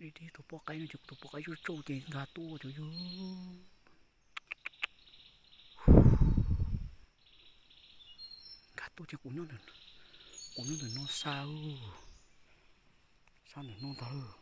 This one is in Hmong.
Dib dib tus poj qaib no ces kuv tus poj qaib zuj zog ces nkag tuaj ces yog, nkag tuaj ces kuv nyob, kuv nyob ntawm no xa, xa ntawm no ntag.